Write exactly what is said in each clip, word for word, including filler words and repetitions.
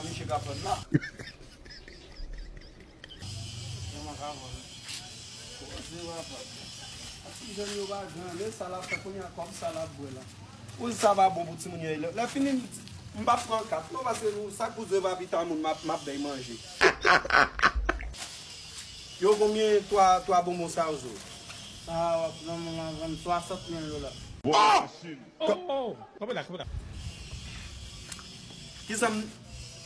Misye ka vann la. Kòman ka vann? Koze papa. Ti jèn yo pa gran, men sa l ap fè kounye a, kòb sa l ap bwè la. Ou di sa pa bon pou timoun yo, lè, lè fini, m p ap pran kat non, paske nou, sa koze pa pita moun, m ap, m ap bay manje. Yo konbyen twa, twa bonbon sa yo zo? Sa w ap nan moun nan vann swasant mil dola. Bò masin. Oh, oh, oh. Kanpe la, kanpe la. Kisa m,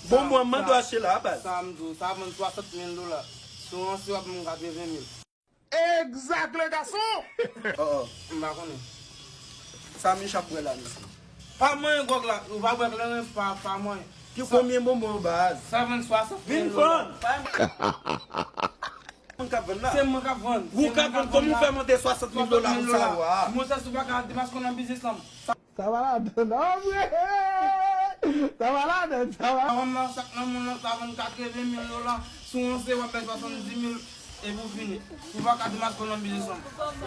bonbon an mande w achte la, baz. Sa m di w, sa vann swasant mil dola. Si w ranse w ap vann katreven mil. Exact, le garçon! Oh, oh. M pa konnen. Sa Mich ap bwè la, mesye. Pa manyen gwòg la. Ou pa bwè kleren, pa, pa manyen. Ki konbyen bonbon, baz? Sa vann swasant mil dola. Vin vann! Moun k ap vann la. Se mwen k ap vann. Ou k ap vann, kòman ou fè monte swasant mil dola pou sa, wa? Monchè, si w pa ka demaske w nan biznis lan. Sa pa ladan, non, vre. Sa pa ladan, sa pa. Sa vann nan sak nan moun nan, sa vann katreven mil dola. Si w ranse, w ap bay swasanndiz mil epi w fini. Ou pa ka demaske w nan biznis lan.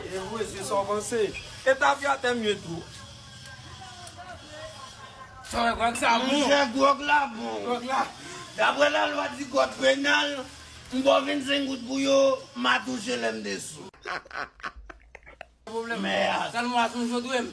E vre, se sa w panse. E tafyatè mye tou. Sa wè gwòg sa bon. Monchè, gwòg la bon. Gwòg la. Daprè lalwa di kòd penal, m ba w vennsenk goud pou yo, m a touche lè m de sou. Pwoblèm. Mèd. Sèlman a sonje w dwe m.